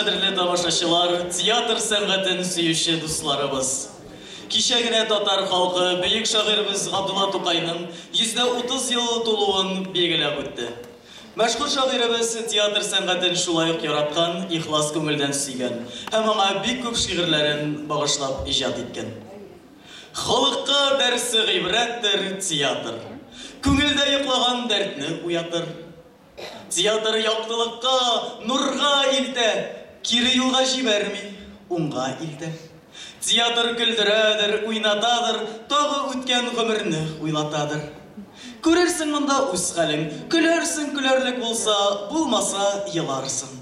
Кадерле тамашачылар, театр сәнгатен сөюче дусларыбыз! Кичә генә татар халкы бөек шагыйребез Габдулла Тукайның 130 ел тулуын билгеләп үтте. Мәшһүр шагыйребез театр сәнгатен шулай ук яраткан, ихлас күңелдән сөйгән һәм аңа бик күп шигырьләрен багышлап иҗат иткән. Халыкка дәрсе гыйбрәттер театр. Күңелдә йоклаган дәртне уятыр. Театр яктылыкка, нурга илтә, кире юлга җибәрми, уңга илтә. Театр көлдерәдер, уйнатадыр, тагы үткән гомерне уйлатадыр. Күрерсең монда үз хәлең, көләрсең көләрлек булса, булмаса еларсың.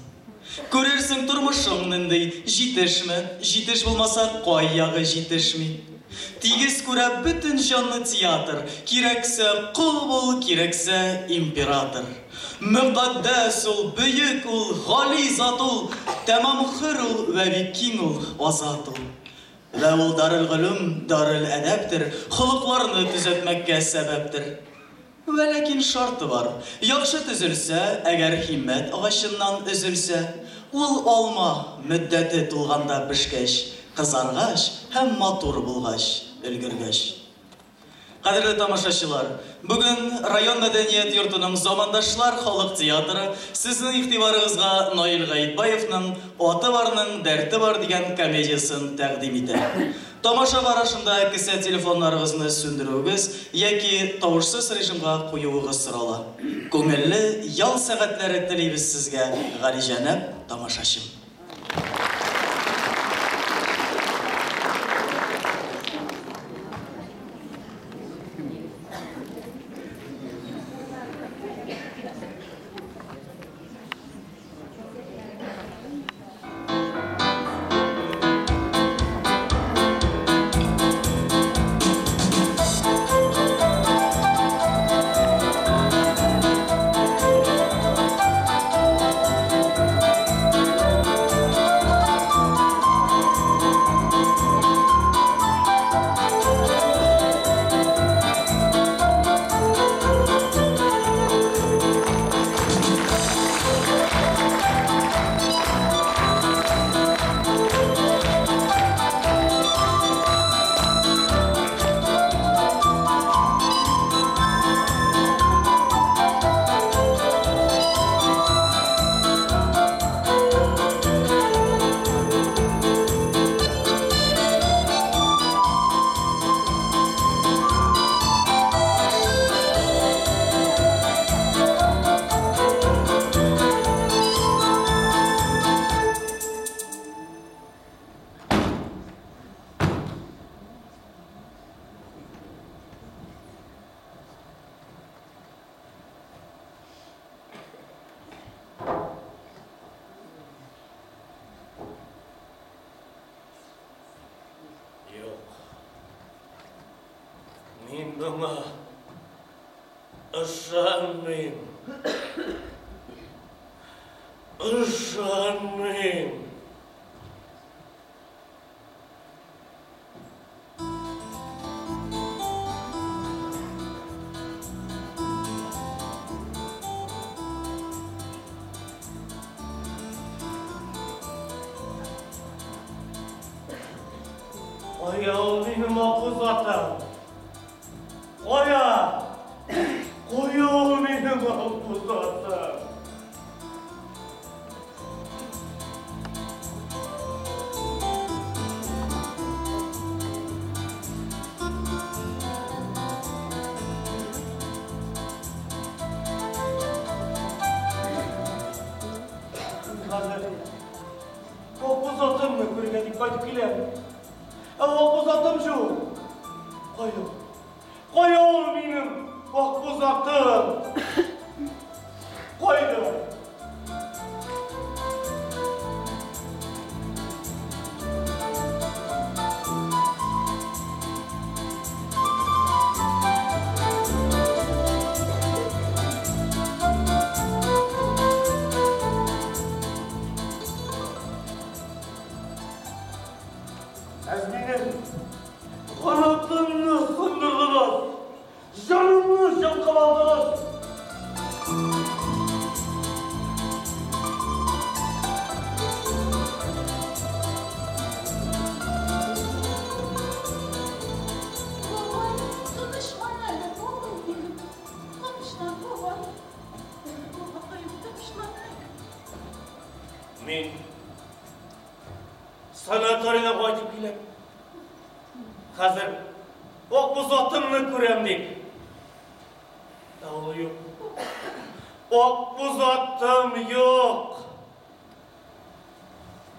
Күрерсең тормышың нинди, җитешме, җитеш булмаса кай ягы җитешми. Тигез күрә бөтен җанны театр, кирәксә кол бул, кирәксә император. Мөкатдәс ул, бөек ул, гали зат ул, тәмам хөр ул вә бик киң ул, азат ул. Вә ул дарелголүм, дарел-әдәптер, холыкларны төзәтмәккә сәбәптер. Вәләкин шарты бар, яхшы төзелсә, әгәр һиммәт агачыннан өзелсә, ул алма, мөддәте тулганда пешкәч, кызаргач һәм матур булгач, өлгергәч. Кадерле тамашачылар, бүген район мәдәният йортының Замандашлар халык театры сезнең игътибарыгызга Наил Гаетбаевның Аты барның дәрте бар дигән комедиясен тәкъдим итә. Тамаша барышында кесә телефоннарыгызны сүндерүегез яки тавышсыз режимга куюыгыз сорала. Күңелле ял сәгатьләре телибез сезгә, галиҗәнап тамашачым! Юк. Мин моңа ышанмыйм. Ышанмыйм. Кая ул минем акбүз атым? Кая? Кая ул минем акбүз атым? Хәзер акбүз атымны күрергә дип кайтып киләм. Ә акбүз атым юк. Кая? Кая ул минем акбүз атым? Кайда? Сез минем канатымны сындырдыгыз, җанымны җылкып алдыгыз. Мин санаторийга кайтып киләм. Хәзер Акбүз атымны күрәм дип. Ә ул юк. Акбүз атым юк.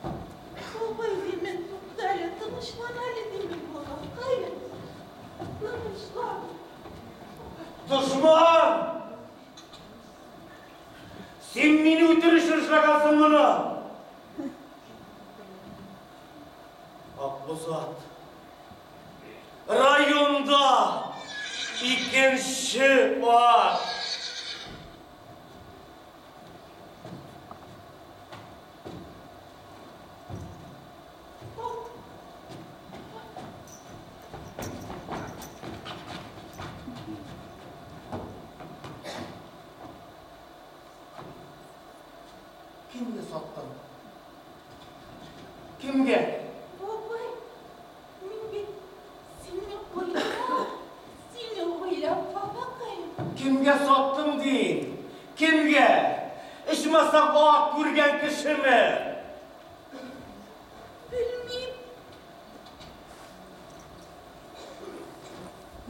Бабай димен, туктале, тынычлан әле димен, балакаем. Тынычлан. Дошман! Син мине үтерү өчен эшләгәнсең моны! Акбүз ат. Районда икенче ат. Кемгә саттың? Кемгә? Бабай, мин бит сине уйлап, сине уйлап, бабакаем. Кемгә саттың дим? Кемгә? Ичмасам ат күргән кешеме? Белмим.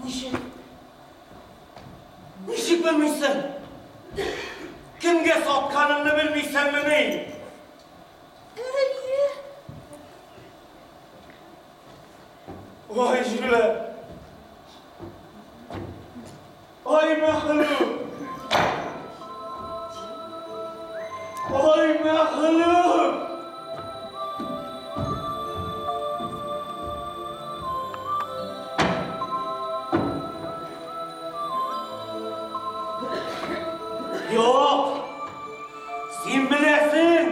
Ничек? Ничек белмисең? Кемгә сатканыңны белмисеңмени? Әйе. Ой, җүләр! Ай, мәхлук! Ай, мәхлук! Юк! Син беләсең!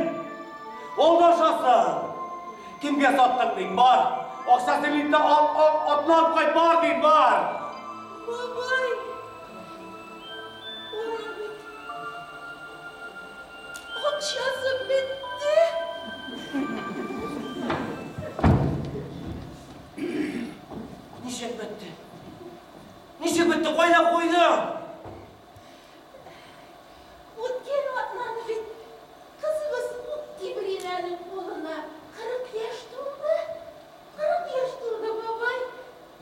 Алдашасың! Кемгә саттың дим, бар! Акчасын инде ал, ал, атны алып кайт, бар дим, бар! Бабай! Аның бит акчасы бетте. Ничек бетте? Ничек бетте? Кайда куйдың? Үткән атнаны бит кызыбыз Тибринәнең кулына 40 яшь тулды. 40 яшь тулды, бабай.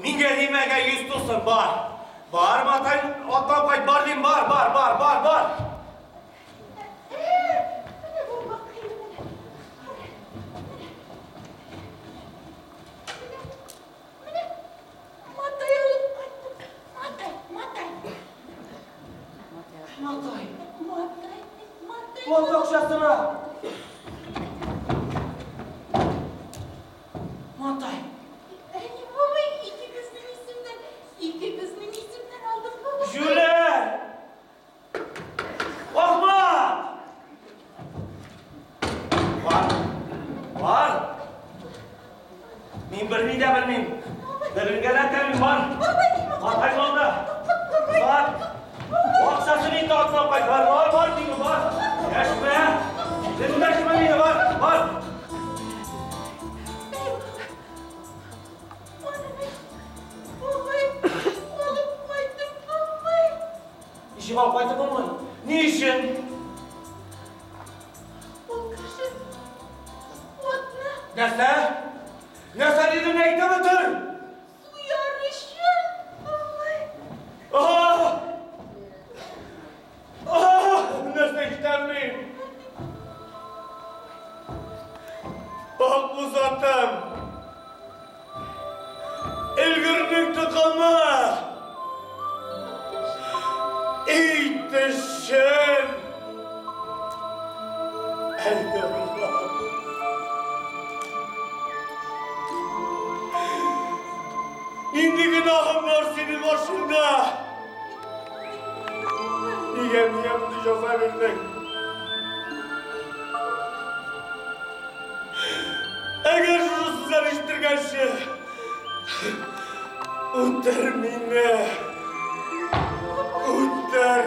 Мингә димәгә йөз тулсын, бар! Бар, матай, атны алып кайт, бар дим, бар, бар, бар, бар, бар! Менә бабакаем, менә. Кара, менә. Менә, менә. Матай алып кайттым. Матай, матай. Матай. Матай, матай. Ат акчасына! Матай. Әни, бабай, икегезнең исемнән, икегезнең исемнән алдым, бабакаем. Җүләр! Ахмак! Бар! Бар! Мин берни дә белмим. Белергә дә телим, бар! Матай алды. Бар! Акчасын инде атлап кайт, бар, бар, бар, дим, бар! Дәшмә! Эндәшмә миңа, бар, бар! Бабай, алып кайттым, бабай. Ничек алып кайтып булмый? Ни өчен? Ул кеше атны Нәрсә? Нәрсә дидең, әйтеп бетер! суяр өчен, бабай. Ah! Ah! Нәрсә ишетәм мин? Акбүз атым! Элгернең токымы! Ит өчен! Әй, Аллам! Нинди гөнаһым бар синең каршыңда? Нигә, нигә мондый җәза бирдең? Әгәр шушы сүзләрне ишеттергәнче, үтер мине! Үтер!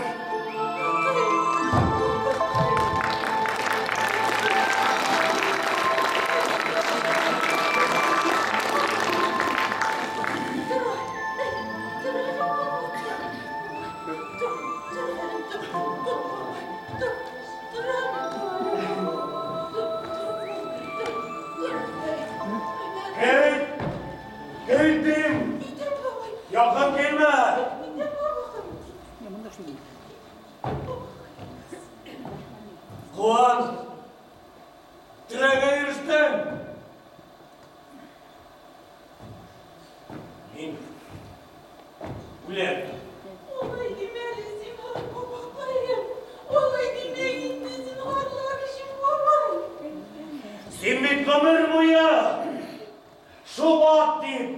Тор, тор әле, бабакаем. Тор, тор әле, тор, тор, тор, тор әле, тор. Якын килмә! Куан! Теләгә ирештең! Мин үләм. Алай димә әле, зинһар, бабакаем. Алай димә инде, зинһарлар өчен, бабай. Син бит гомер буе шул ат дип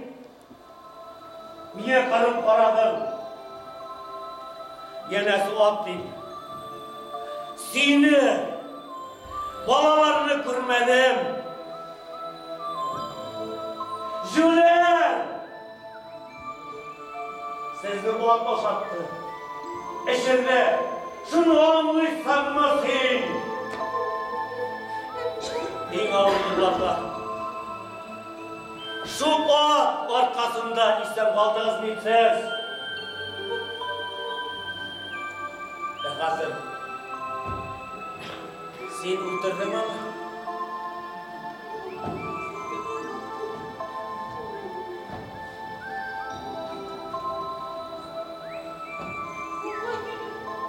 миңа кырын карадың. Янәсе ат дип. Сине, балаларны күрмәдем. Җүләр! Сезне ат ашатты, эчерде. Шуны аңлыйсыңмы син? Иң авыр елларда шул ат аркасында исән калдыгыз бит сез. Ә хәзер син үтердең аны.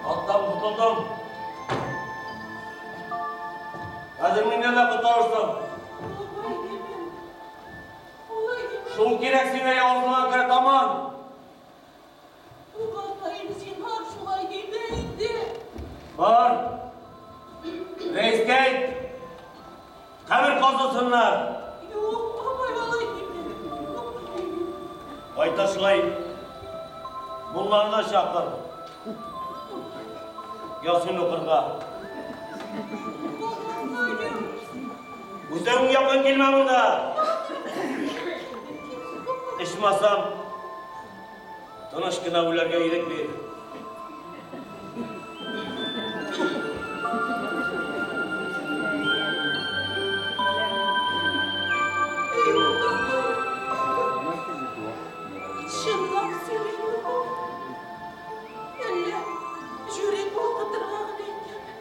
Аттан котылдым. Хәзер миннән дә котылырсың. Бабай димә. Алай димә. Шул кирәк сиңа явызлыгыңа күрә таман. Бабакаем, зинһар, шулай димә инде. Бар. Рәискә әйт. Кабер казысыннар. Юк, бабай, алай димә. Алай димә. Кайта шулай. Мулланы да чакыр. Ясин укырга. Бабакаем. Үзең якын килмә монда. Ичмасам, тыныч кына үләргә ирек бир. Эй, бабакаем. Чынлап сөйлиме бу? Әллә җүри куркытырга гына әйтәме?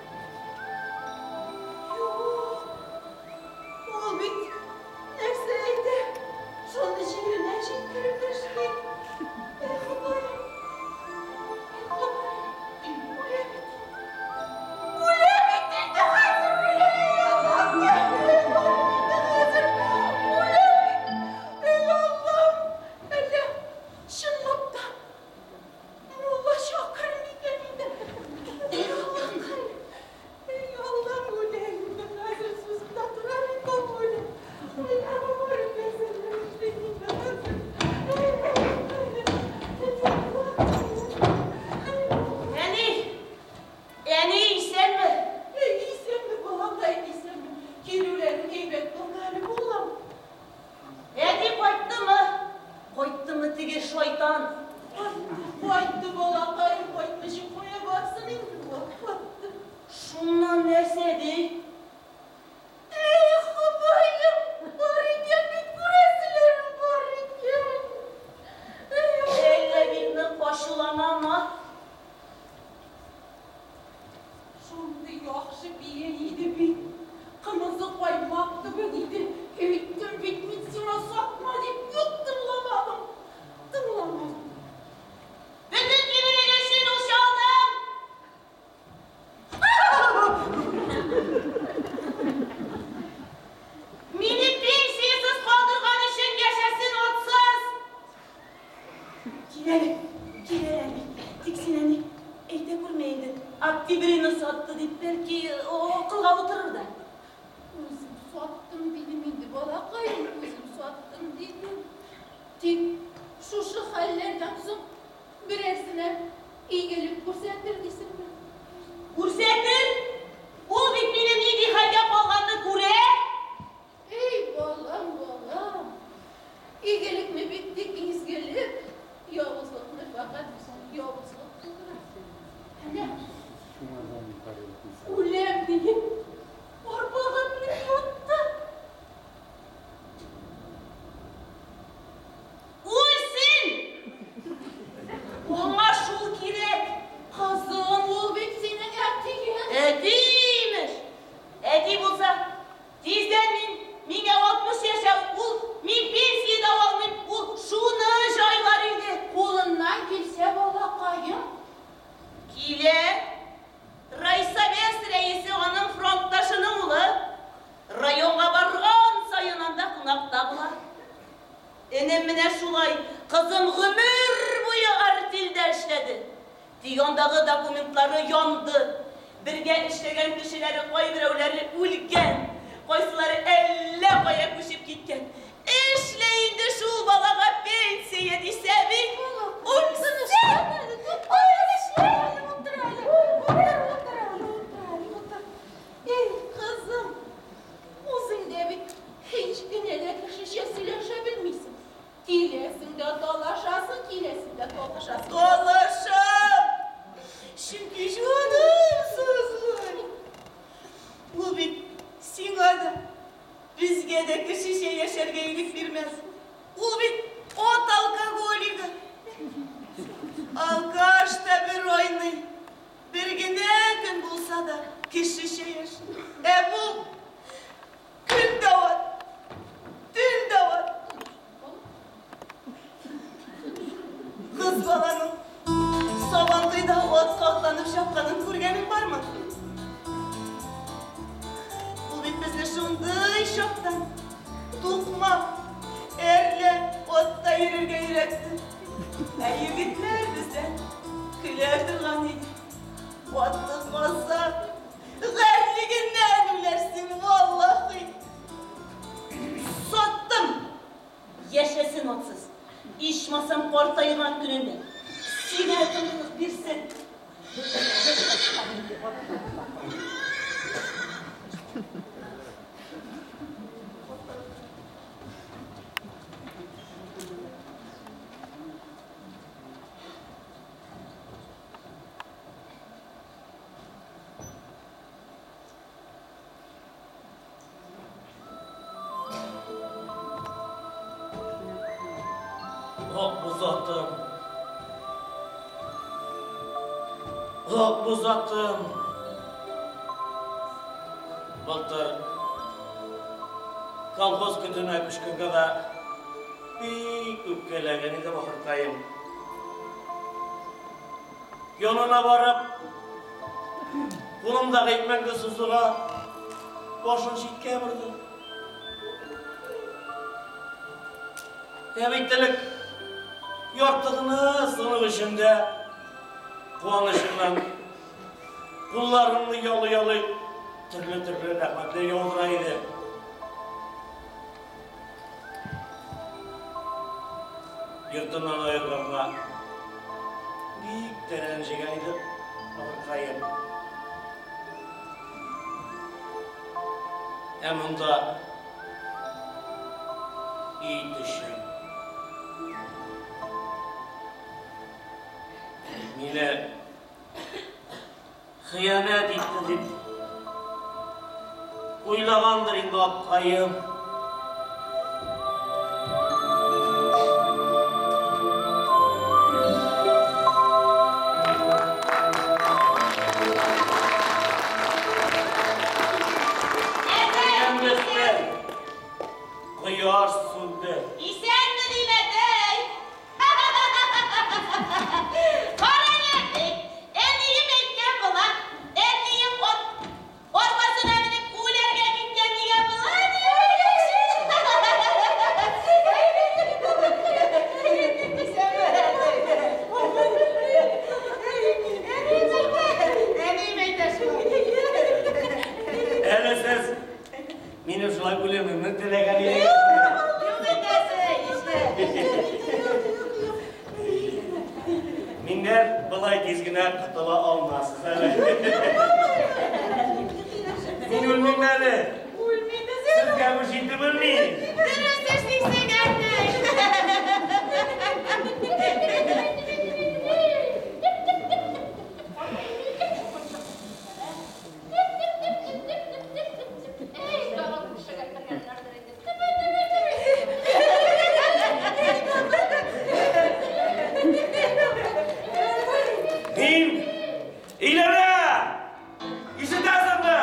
Юк. Ул бит нәрсә әйтә, шуны җиренә җиткереп эшли. Эй, Ходаем. Эй, Ходаем. Үлә бит инде. Үлә бит инде хәзер, үлә. Аллам, инде хәзер. Үлә бит. Эй, Аллам. Әллә чынлап та мулла чакырыр микән инде? Эй, Аллакаем. Эй, Аллам, үлә инде хәзер, сүземдә тора бит ул, үлә. Үлә, үлә, инде хәзер. Эй, Әни! Әни, исәнме? Эй, исәнме, балакаем, исәнме. Килүләрең әйбәт булды әле, балам. Әти кайттымы? Кайттымы теге шайтан? Кайтты, кайтты, балакаем, кайтмыйча кая барсын инде ул, кайтты. Шуннан нәрсә ди? Эй, Ходаем, бар икән бит, күрәселәрем бар икән. Эй, Әллә бик нык ачуланамы? Шундый яхшы бия иде бит. Кымызы каймак кебек иде. Әйттем бит мин сиңа сатма дип, юк, тыңламадың. Тыңламадың. Бөтен кимелеге өчен үч алдым! Мине пенсиясез калдырган өчен яшәсен атсыз! Кил әле, кил әле, әни. Тик син, әни, әйтә күрмә инде. Октябрины сатты дип, бәлки, акылга утырыр да. Үзем саттым дидем инде, балакаем, үзем саттым дидем. Тик шушы хәлләрдән соң берәрсенә игелек күрсәтер дисеңме? Күрсәтер! Ул бит минем нинди хәлдә калганны күрә! Эй, балам, балам. Игелекне бит тик изгелек, явызлыкны фәкать явызлык тудыра. Әнә, үләм диеп, арбага менеп ятты. Үлсен! Аңа шул кирәк! Энем менә шулай, кызым гомер буе артельдә эшләде. Тик андагы документлары янды. Бергә эшләгән кешеләре кайберәүләре үлгән, кайсылары әллә кая күчеп киткән. Эшлә инде шул балага пенсия дисә бит. Үлсен! Эй, кызым, үзең дә бит һич кенә дә кешечә сөйләшә белмисең. Киләсең дә талашасың, киләсең дә талашасың. Талашам! Чөнки җаным сызлый. Ул бит сиңа да, безгә дә кешечә яшәргә ирек бирмәс. Ул бит ат алкоголигы. Алкаш та бер айный. Бер генә көн булса да кешечә яши. Ә бу көн дә ат, төн дә ат. Кыз баланың Сабантуйда атка атланып чапканын күргәнең бармы? Ул бит безне шундый чактан тукмап, әрләп, атта йөрергә өйрәтте. Ә егетләр бездән көлә торган иде. Атлы казак, гарьлегеннән үләрсең, валлаһи. Саттым! Яшәсен атсыз. Ичмасам картайган көнендә. Сиңа тынычлык бирсен. Акбүз атым. Акбүз атым. Былтыр колхоз көтүенә күчкәнгә дә бик үпкәләгән иде бахыркаем. Янына барып, кулымдагы икмәкне сузуга башын читкә борды. Ә бит элек ярты гына сынык эчендә куанычыннан кулларымны ялый-ялый төрле-төрле рәхмәтләр яудыра иде. Йортыннан аерылганга бик тә рәнҗегән иде бахыркаем. Ә монда ит өчен. Мине хыянәт итте дип уйлагандыр инде аткаем. Әтәй! Бетте. Кояш сүнде. Исәнме дим, әтәй! Кара әле, әнием әйткән була, әтием ат арбасына менеп үләргә киткән дигән була. Әнием әйтә шул. Әле сез минем шулай үлемемне теләгән идегез. Юк әтәсе, иште. Миннән болай тиз генә котыла алмассыз әле. Мин үлмим әле. Үлмибез. Сезгә бу җитеп үлми. Дөрес эшлисең, әтәй. Эй, тагын күршегә кергәннәрдер инде. Мин өйләнәм! Ишетәсеңме?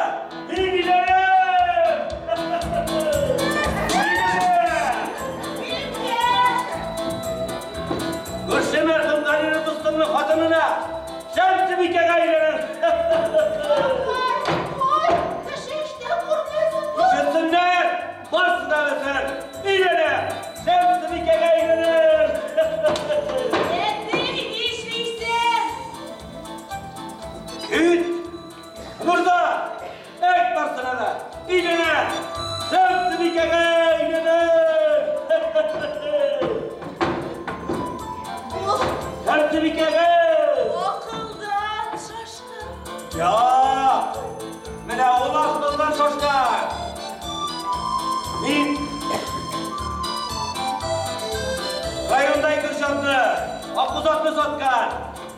Мин өйләнәм! Өйләнәм! Күрше мәрхүм Галина дустымның хатынына Шәмсебикәгә өйләнәм! Ой, кеше эштә күрмәсен. Ишетсеннәр! Барысы да белсен! Өйләнәм! Шәмсебикәгә өйләнәм! Шәмсебикәгә өйләнәм! Шәмсебикәгә! Акылдан шашкан. Юк! Менә ул акылдан шашкан. Мин районда икенче атны, акбүз атны саткан.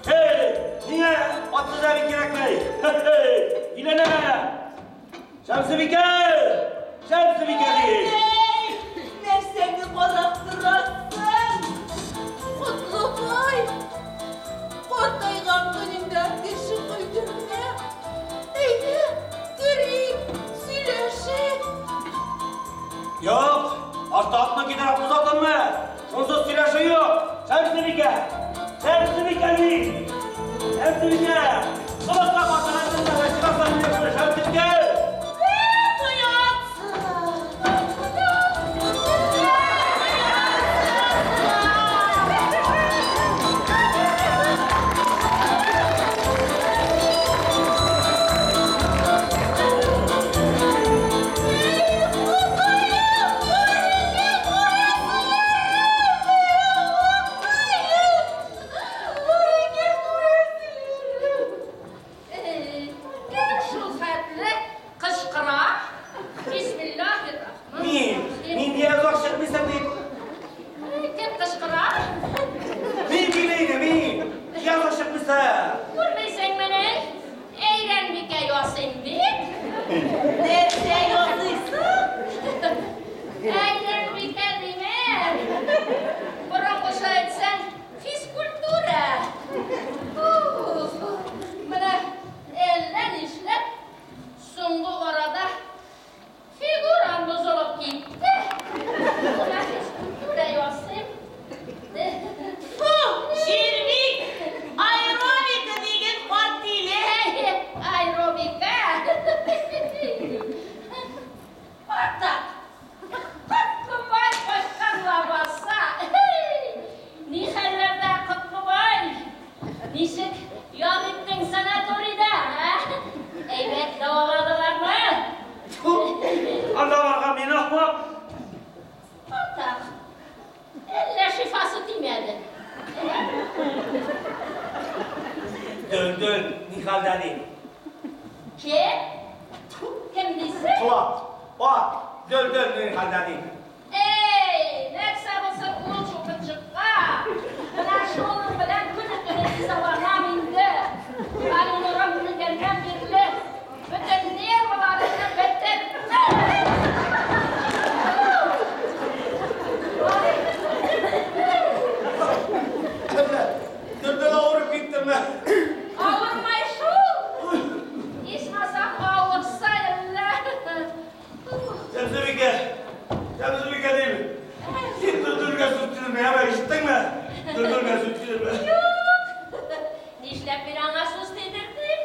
Һей, миңа атсыз әби кирәкми. Өйләнәм! Шәмсебикә! Шәмсебикә ди! Әй, нәрсәне карап торасың? Котлыбай! Картайган көнеңдә кеше көлдермә. Әйдә, керик, сөйләшик. Юк, башта атны китер, акбүз атыңны. Шунсыз сөйләшү юк. Шәмсебикә! Шәмсебикә ди! Шәмсебикә! Кабатка картайган көнеңдә чыгарсаң, Шәмсебикә! Кем шул хәтле кычкыра? Бисмиллаһир-рахманир-рахим. Мин, мин нигә озак чыкмыйсың дип. Кем кычкыра? Мин килә иде, мин. Нигә озак чыкмыйсың? Күрмисеңмени? Әйрәнбикә ясыйм бит. Нәрсә ясыйсың? Әйрәнбикә димәм. Борынгыча әйтсәң, физкультура. Уф, менә әллә нишләп соңгы арада фигурам бозылып китте. Менә физкультура ясыйм. Фу, Җирбик! Аэробика дигән карт тиле. Аэробика. Артак. Котлыбай кайткан лабаса. Ни хәлләрдә, Котлыбай? Ничек ял иттең санаторийда, ә? Әйбәт дәваладылармы? Анда барган мин ахмак. Артак. Әллә шифасы тимәде. Дөлдөл, ни хәлдә дим? Кем? Кем дисең? Колак, ат, дөлдөл ни хәлдә дим? Эй, нәрсә булсын ул чукынчыкка. Менә шуның белән көне-төне изаланам инде. Алинурым үлгәннән бирле бөтен нервларымны бетерде. Әллә, дөлдөл авырып киттеме? Авырмай шул. Ичмасам авырса әллә. Шәмсебикә, Шәмсебикә дим. Син дөлдөлгә сүз тидермә, яме, ишеттеңме? Дөлдөлгә сүз тидермә. Юк. Нишләп мин аңа сүз тидердем?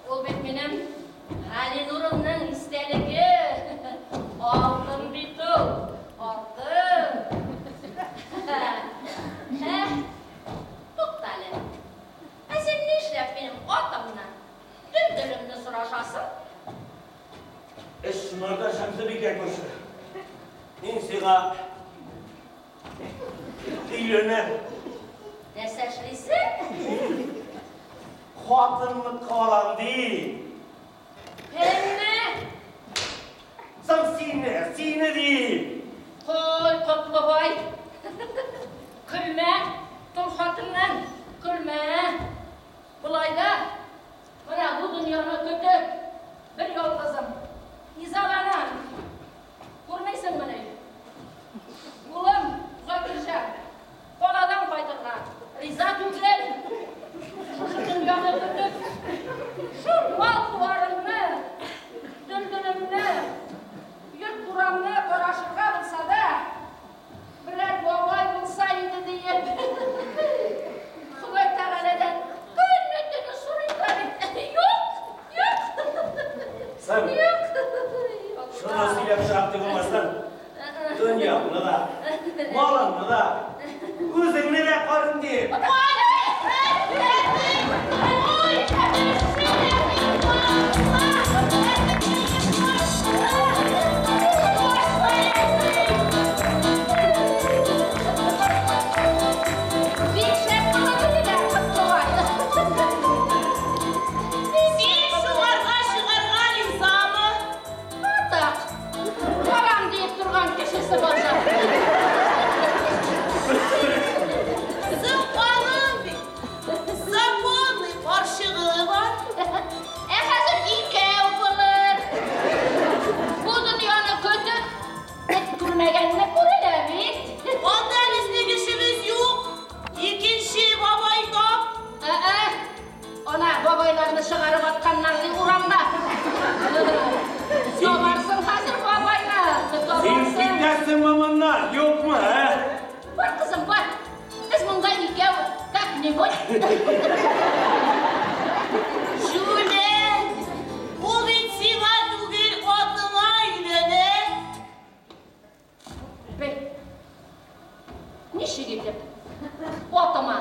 Ул бит минем Галинурымның истәлеге. Алтын бит ул. Алтын. Ә, туктале. Ә син нишләп минем атымны, дөлдөлемне сорашасың? Эш шунарда, Шәмсебикә күрше. Мин сиңа өйләнәм. Нәрсә эшлисең? Хатынлыкка алам ди. Кемне? Соң сине, сине ди. Кой, Котлыбай. Көлмә, тол хатыннан көлмә. Болай да менә бу дөньяны көтеп, бер ялгызым изаланам. Күрмисеңмени? Улым Закирҗан каладан кайтырга риза түгел. Шушы дөньяны көтеп, шул мал-туарымны, дөлдөлемне, йорт-бурамны карашырга булса да, берәр бабай булса иде диеп, Ходай Тәгаләдән көне-төне сорыйм да бит. Юк, юк. Соң, Юк. шуны сөйләп чыгам дип булмасын. Дөньяңны да, малыңны да, үзеңне дә карыйм дип. Ой, ой, Кайсысы башы? Соң аның бит законный карчыгы бар. Ә хәзер икәү булыр. Бу дөньяны көтеп, эт күрмәгәнне күрелә бит. Анда безнең эшебез юк. Икенче бабай тап. Ә-ә, ана бабайларны чыгарып атканнар ди урамда. Табарсың хәзер бабайны. Син Табарсың. китәсеңме моннан, юкмы, ә? Бар, кызым, бар. Без монда икәү как-нибудь. Җүләр! Ул бит сиңа түгел, атыңа өйләнә. Бей. Ничек итеп? Атыма.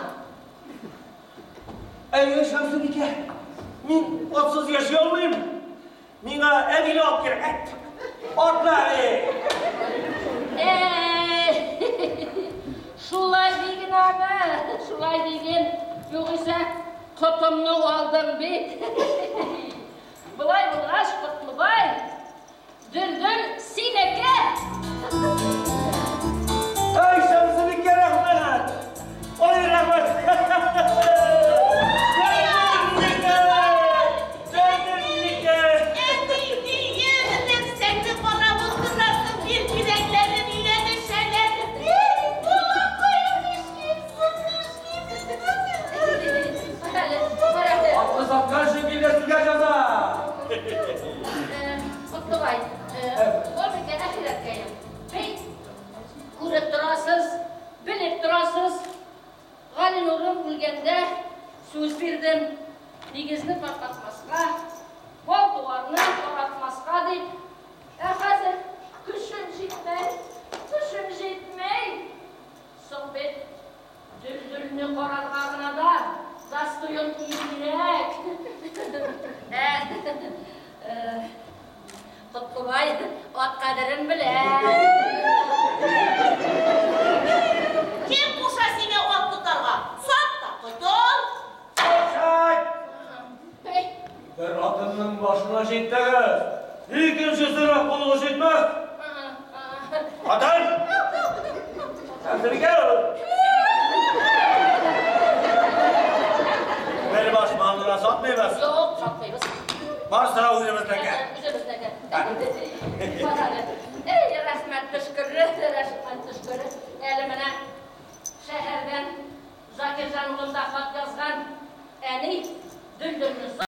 Әйе, Шәмсебикә, мин атсыз яши алмыйм. Миңа әбиле ат кирәк. Атла, әй! Әй, шулай диген аны, шулай диген. Югыйсә, котымны алдың бит. Болай булгач, Котлыбай, Дөлдөл синеке. Ай, Шәмсебикә, рәхмәт! Ай, рәхмәт! Дөлдөлнеке! Әни, дигән нәрсәңне карап утырасың, бир кирәкләрен өйләнешәләр. Балакаем, нишлимсең, нишлим? Атны саткан шикелле сезгә җәза! Котлыбай, ул микән әхирәткәем. Бей, күреп торасыз, белеп торасыз. Галинурым үлгәндә сүз бирдем. Нигезне таркатмаска, мал-туарны таратмаска дип. Ә хәзер көчем җитмәй, көчем җитмәй. Соң бит Дөлдөлне карарга гына да достоин кирәк. Ә, Котлыбай ат кадерен белә. Кем куша сиңа ат тотарга? Сат та котыл. Шай! Бей, Бер атымның башына җиттегез. Икенчесенә кулыгыз җитмәс. Хатын! Шәмсебикә! Бер баш малны да сатмыйбыз. Юк, сатмыйбыз. Барысы да үзебезнеке. Үзебезнеке. Бар әле. Эй, рәхмәт төшкере, рәхмәт төшкере. Әле менә шәһәрдән Закирҗан улым да хат язган. Әни, Дөлдөлне